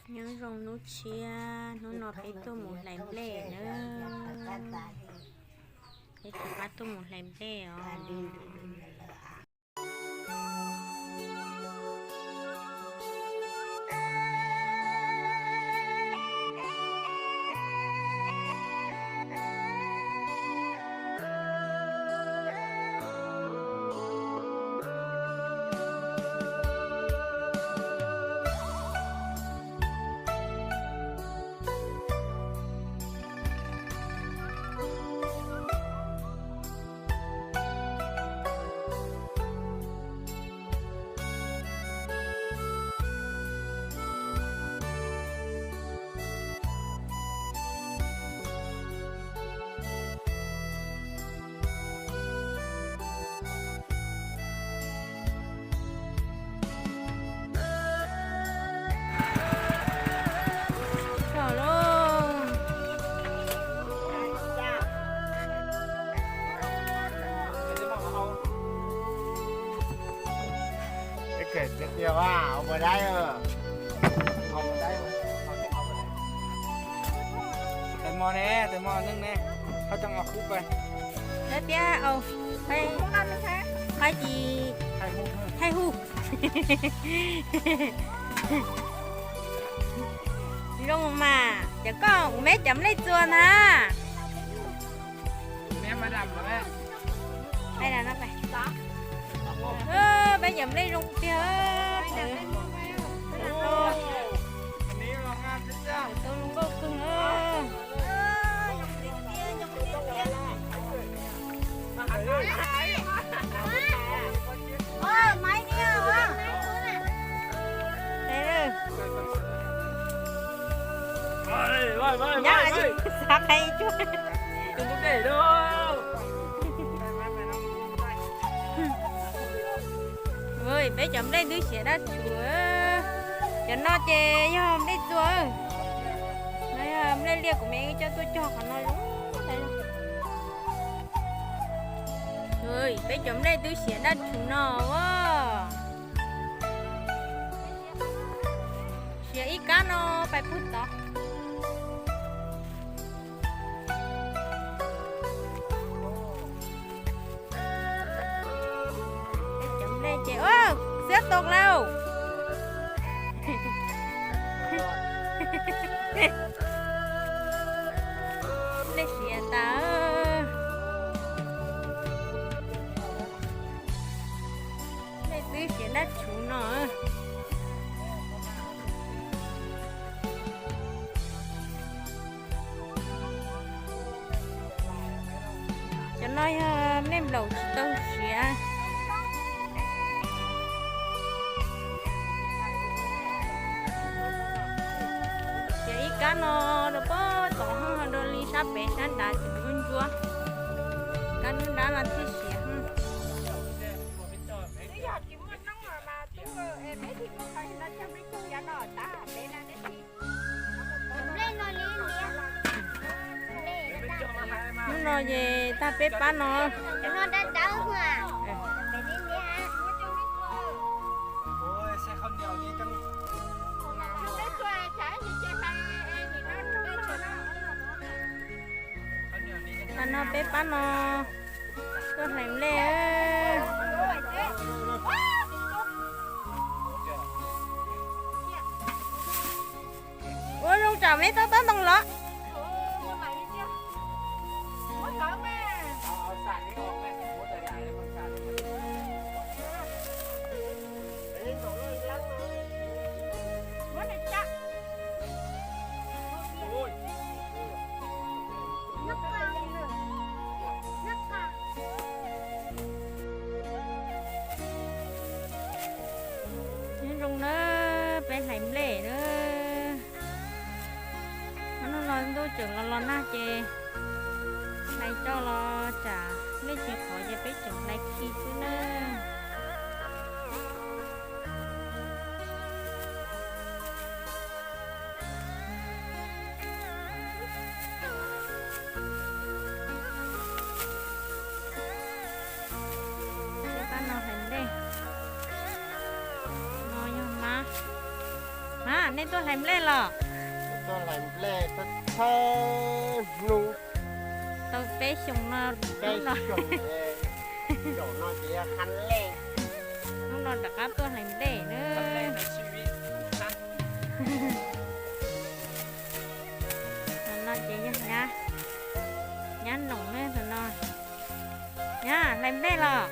Nyob zoo hnub tshiab, hnub no peb tuaj mus hlais nplej na. Peb rov qab tuaj mus hlais nplej os. Tes mos ne, tes mos neej ne, ho coj os kub pais. Lawv tias au, pais, pais ci, thaij hu. Zoo mas, cov koj ua meb cov nplej txua na. Peb cov nplej zoo tiag. Tau zoo nkauj kawg. Nyab xav qhia tsuag. Peb cov nplej twb siav dab tshua. Cov no ces yog nplej txua. No yog nplej liaj kuv me coj tuaj cog qhov no zoo. Peb cov nplej twb siav dab tshua no. Siav ib kab no pais pug tod. Cov nplej ces, xiab tau lauj. Nplej siav tas. Nplej twb siav dab tshua no. Cov no yog nplej nplaum tsis tau siav. Siav ib kab no rau pem tod, ho rau li sab pem sab nrad tsis ntsuab ntsuab. Kab nrab no thiaj siav. Hnub no ces tag peb pab no. Tag no peb pab no tuaj hlais nplej. Ua zoo tsam me tau tob ntoo los. Nyob zoo na, peb hlais nplej na. Hnub no ntuj tseem los los nag ces hlais tso los tsam nplej tsis qhuav ces peb tseem hlais khi xwb na. Peb pab no hlais nplej. No yog mab. Mab. Nej tuaj hlais nplej los? Tuaj hlais nplej thawj hnub. Tau peb xyoos no, peb xyoos no ces yog hab lej. Hnub no rov qab tuaj hlais nplej na. Tus no ces yog nyab, nyab noom na tus no. Nyab hlais nplej los?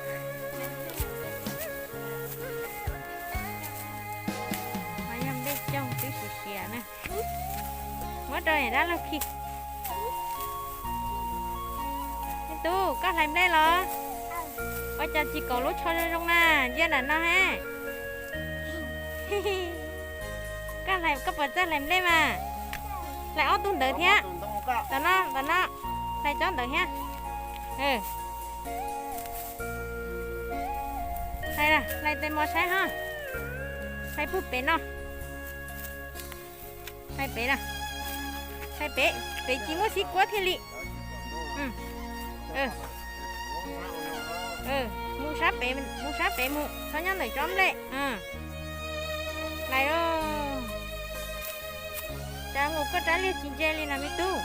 Mas yog nplej coog twb siav siav na. Muab rau niam dab laug khi. Me tub, koj hlais nplej los? Ua cas tsis kaum lub tsho zoo zoo na, ntsia nram no he. Koj puas txawj hlais nplej mas? Hlais ob tug ntawd thiab. Tom no, tom no, hlais tsob ntawd thiab. Hlais, hlais tes mos saib ho. Hlais puag pem no. Hlais pem na. Hlais pem, pem tsis muaj xib kuab thiaj li. Mus sab pem, mus sab pem mus, txhob nyob ntawm tsob nplej. Hlais os. Cas mus koj rab liag tsis ntse li na me tub?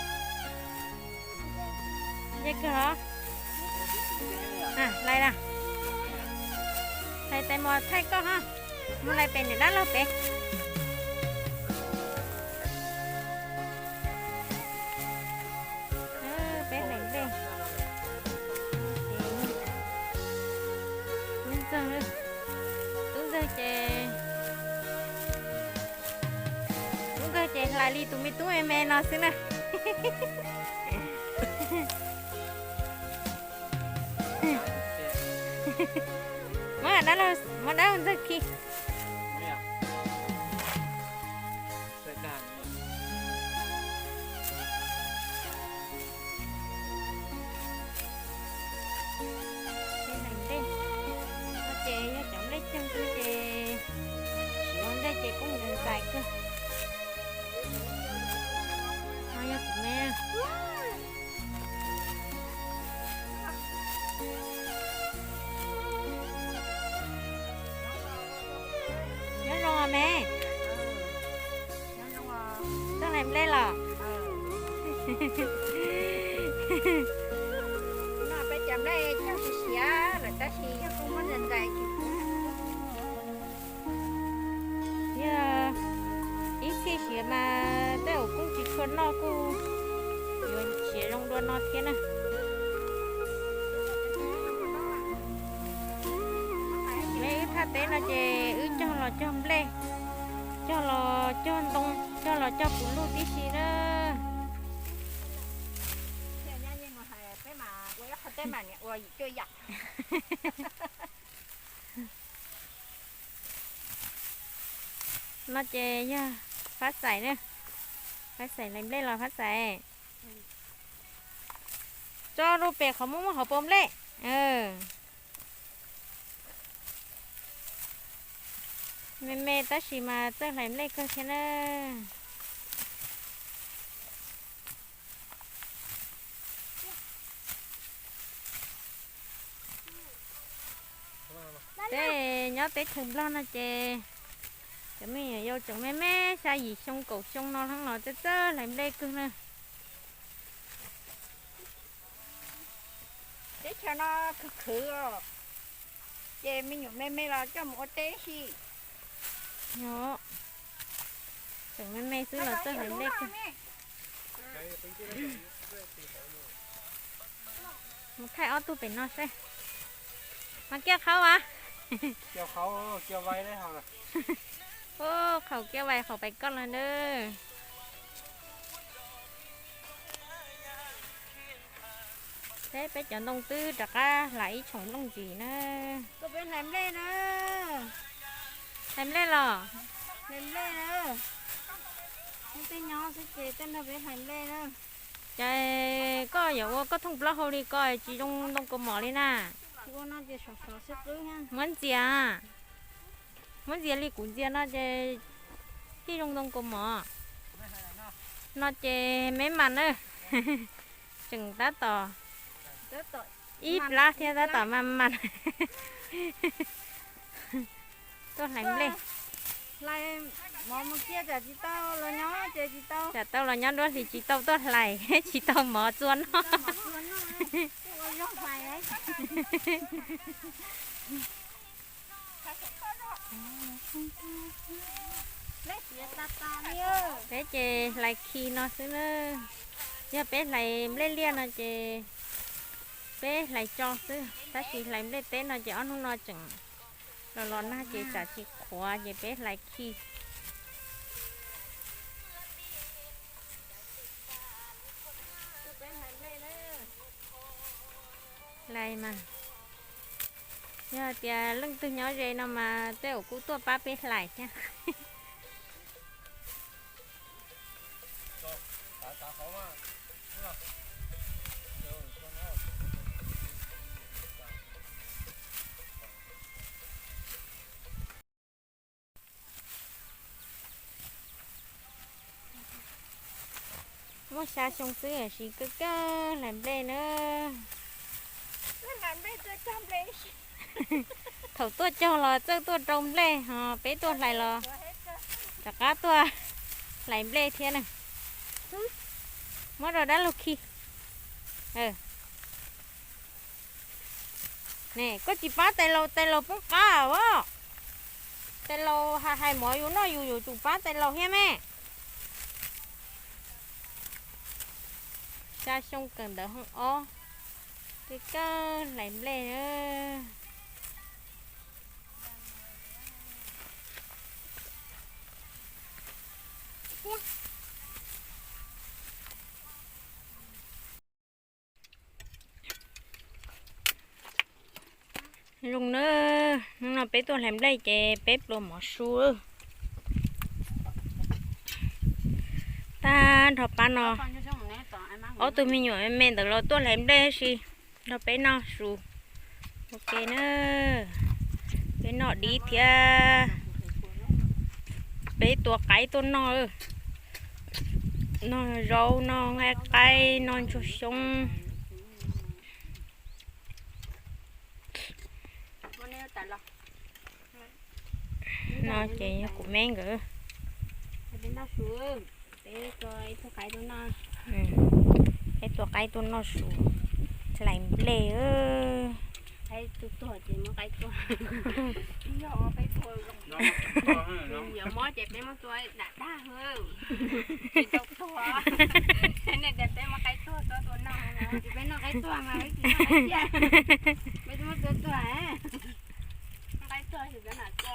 Ntse kawg os. Hlais na. Hlais tes mos thaij koj ho. Mus hlais pem niam dab laug pem. Peb hlais nplej. Tub ntxawg, tub ntxawg ces, tub ntxawg ces hlais li tus me tub me me no xwb na. Muab dab, muab dab ntxawg khi. Peb hlais nplej, no ces yog cov nplej coog xwb ces, siav ua ntej ces kuj ntxais kawg. No yog kuv me. Nyob zoo os me. Txawj hlais nplej los? No peb cov nplej coog siav siav lawm tab sis yog kuj muab ntxais ntxais tsis pub. Yog ib txhij siav mas tej zaum kuj tsis tshua noj kuj yuav siav zoo dua no thiab na. Peb wb thaj teb no ces wb cog los cog nplej, cog los cog ntoo, cog los cog kuv lug tib si na. No ces yog Fab Xais na. Fab Xais hlais nplej los Fab Xais? Tso rau pem qhov muaj muaj hauv paus nplej. Me me tab sis mas txawj hlais nplej kawg thiab na. Tej nyob teb chaws Nplog no ces cov me nyuam yaus tseem me me xya yim xyoo kaum xyoo no los txawj txawj hlais nplej kawg na. Teb chaws no khwv khwv os, ces me nyuam me me los coj mus ua teb xwb. Tseem me me xwb los txawj hlais nplej kawg. Mus thaij ob tug pem no seb. Mas kiaj qhaub as. Ub, qhaum kiaj vais qhaum pais koj los na. Peb, peb cov ntoo twb rov qab hlais ib tshoom nplooj ntsis na. Hlais nplej los? Ces koj yuav ua koj thooj plaub hau li ko tsis zoo ntoo kaus mom li na. Muab ntxias, muab ntxias li kuv ntxias no ces thiaj zoo ntoo kaus mom. No ces me mas na, tseem tab tom ib plab thiab tab tom mas mas. Tuaj hlais nplej. Hlais mov mus kiag tsam tsis tau los nyob ces tsis tau. Tsam tau los nyob duab hlis tsis tau tuaj hlais, tsis tau mov txua noj. Peb ces hlais khi no xwb na. Yog peb hlais nplej liaj no ces peb hlais tso xwb, tab sis hlais nplej teb no ces ob hnub no tseem los los nag ces tsam tsis qhuav ces peb hlais khi. Hlais mas, yog tias leej twg nyob ze no mas tej zaum kuj tuaj pab peb hlais thiab. Muaj xya xyoo xwb tiam sis kawg kawg hlais nplej na. Thaum tuaj cog los txawj tuaj rau nplej, ho peb tuaj hlais los rov qab tuaj hlais nplej thiab na. Muab rau dab laug khi. Ne, koj tsis pab tais laus, tais laus poob qab os. Tais laus hais hais mov yus noj yus yuav tsum pab tais laus thiab me. Xya xyoo kawm ntawv hoob ob, kawg kawg hlais nplej. Zoo na, hnub no peb tuaj hlais nplej ces peb pluas mov su. Tag nrho pab no, ob tug me nyuam me me ntawd los tuaj hlais nplej si nrog peb noj su. Ok na, peb noj dib thiab. Peb tua qaib tuaj noj, noj zaub, noj nqaij qaib, noj ntsuag xyoob. No ces yog kuv me nkawd. Peb tua qaib tuaj noj su, hlais nplej. Qaib tuaj tuag ces muab qaib tuaj. Yog qaib tuaj zoo. Yog mob ces peb muab tua dam dag. Tsis tau tuag. Nej tias peb muab qaib tuaj tuaj tua noj, tsis peb noj qaib tuaj mas peb tsis noj qaib tiag. Peb muab tua tuag. Noj qaib tuaj tsis peb mam tua.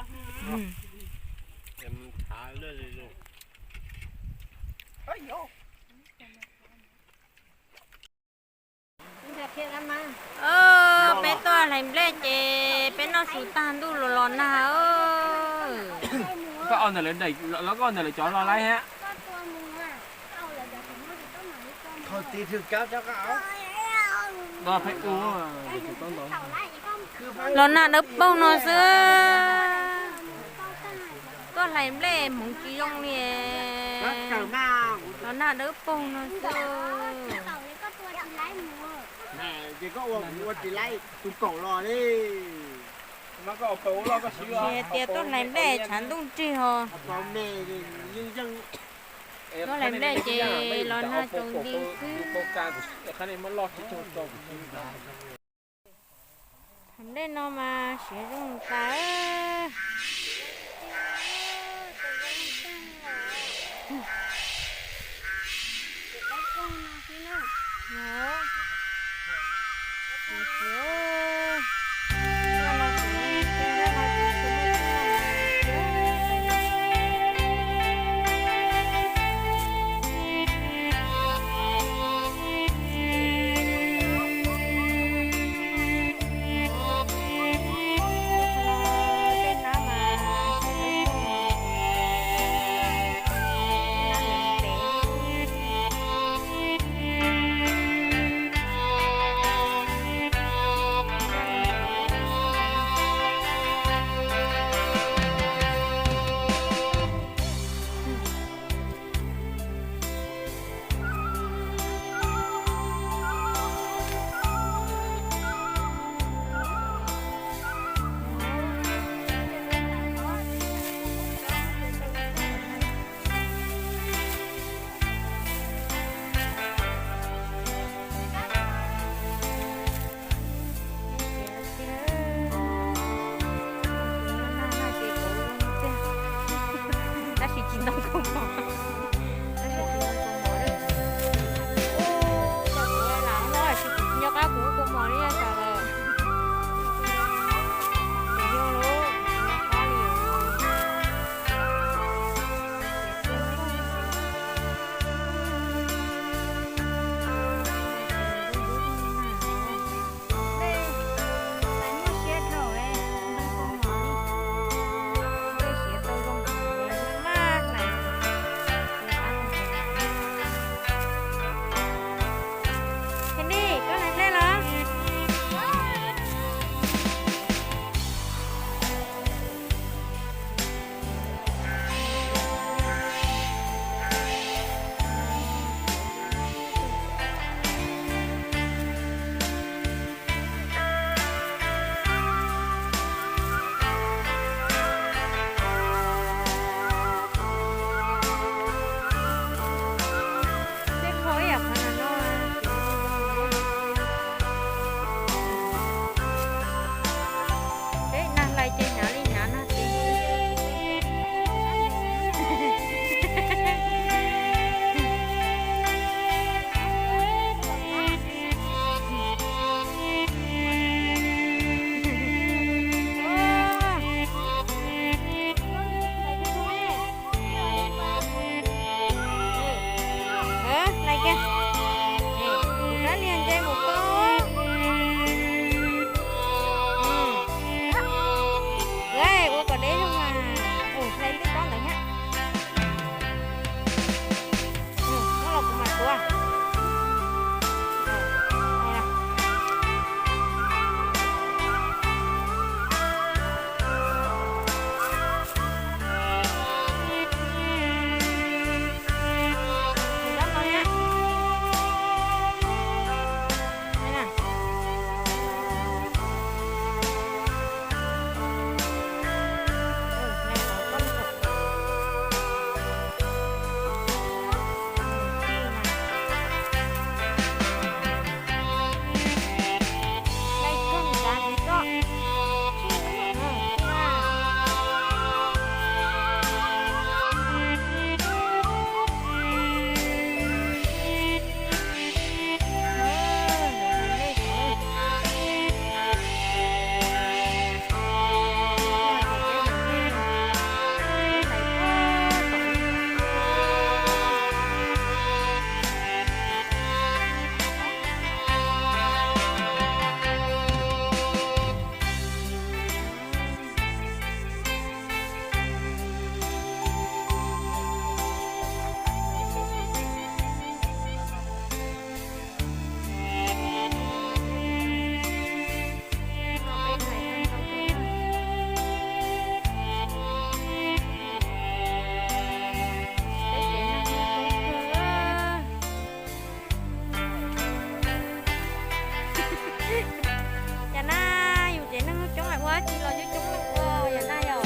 Peb tuaj hlais nplej ces peb noj su tag ntuj los los nag. Koj ntawm lawv cov los laib hab. Los nag dawb paug no xwb. Tuaj hlais nplej hmoov tsis zoo li. Los nag dawb paug no xwb. Ces koj ua kuv ua tsis laib tus kaum los li. Tsis hais tias tuaj hlais nplej tshav ntuj nrig ho. Tuaj hlais nplej ces los nag tsaus nti xwb. Hlais nplej no mas siav zoo tas. Tej hnab mas Ntoo kaus mom. Tab sis tsis ntoo kaus mom li. Ua cas kuv lam no tsis nco qab kuv ua kaus mom li sawv daws. Kuv yog lub, kuv nco qab li os. Muaj siab dhau, ntoo kaus mom li. Siab tau zoo, maj hlais. Henni, koj hlais nplej los? Tej qho ib yam qhov no no. Peb nag hlais ces hnyav li hnyav nag ces. Hlais kiag. Rab niag nce mus koj. Ua kom deb zog mas. Hlais twb tob ntawd thiab. Muab los kuv mam tuav. Yam na, yus tsev neeg coob coob ua tsi los coob coob ua yam na yom.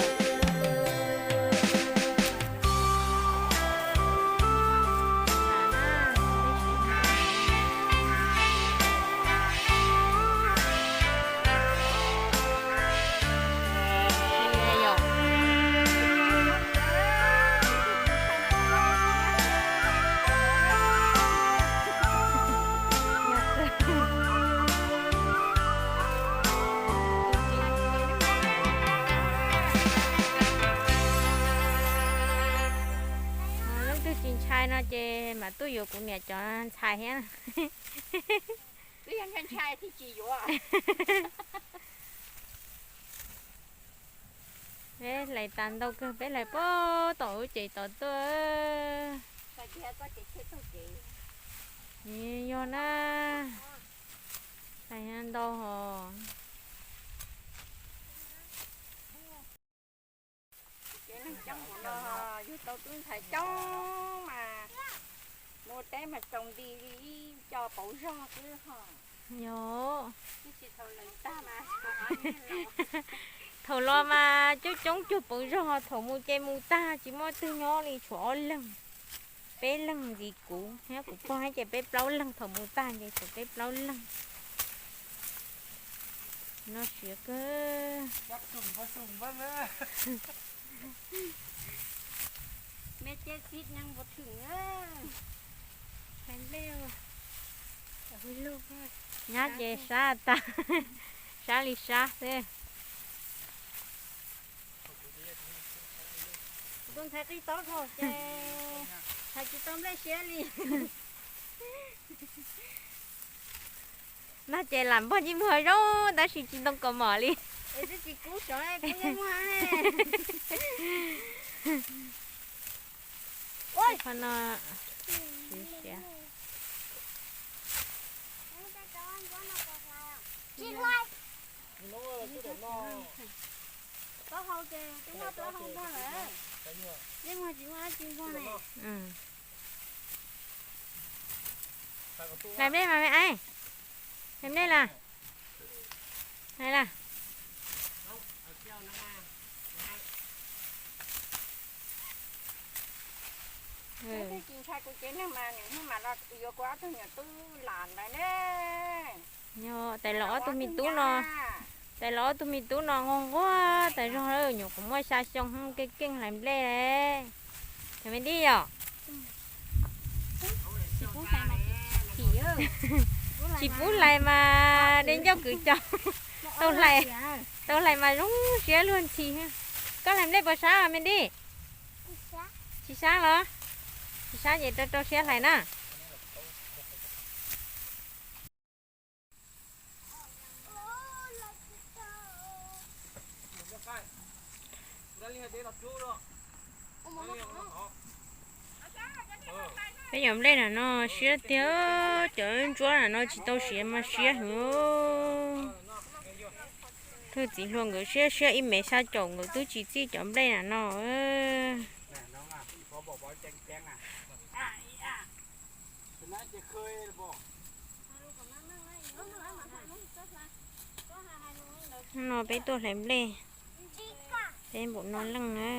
Leej twg tsis ntshai no ces mam tuaj yuav kuv niam cov ntxhais thiab. Twb yog ntshai ntshai thiaj tsis yuav. Peb hlais tas ntau kawg, peb hlais puag tom lub tsev tod tuaj. Yog na, hlais ntau hos. Ces neeg coob hauv no yug tau tub ntxhais coob mas mus teb mas tsaus nti li ib co pauv zog xwb ho. Yog. Thaum los mas coob coob cuag pauv zog, thaum mus ces mus tag tsis muaj twg nyob li, tshuav ob leeg, peb leeg ntxiv kuv thiab kuv pog thiab ces peb plaub leeg, thaum mus tag ces tshuav peb plaub leeg. No siav kawg. Nyab ces sab tag, sab li sab xwb. Tus ntxhais qis tau dhau ces hais tsis tau nplej siab li. No ces lam npog ntsej muag zoo tab sis tsis ntoo kaus mom li. Es twb tsis kub sov kub ntsej muag. Qhov no siav siav. Taub hau ces twb muaj taub hau npog lawm, ntsej muag tsis muaj dab tsi npog ne. Hlais nplej mas me aib, hlais nplej las, hlais las. Tais los ob tug me tub no, tais los ob tug me tub no nquag nquag tas zog lawm, nyuam qhuav muaj xya xyoo keej keej hlais nplej. Cov me dib yom, tsis pub hlais mas de ncauj kwv cov, tau hlais mas zoo siab luag ntxhi. Koj hlais nplej puas sab me dib? Tsis sab los? Tsis sab ces rau rau siab hlais na. Peb cov nplej na no siab tiag, cov ntsuab na no tsis tau siav mas siab heev. Thwj txiv hluas nkawd siab siab ib mev xya caum nkawd twb tsis txij cov nplej na no. No peb tuaj hlais nplej, peb npaum no leej na.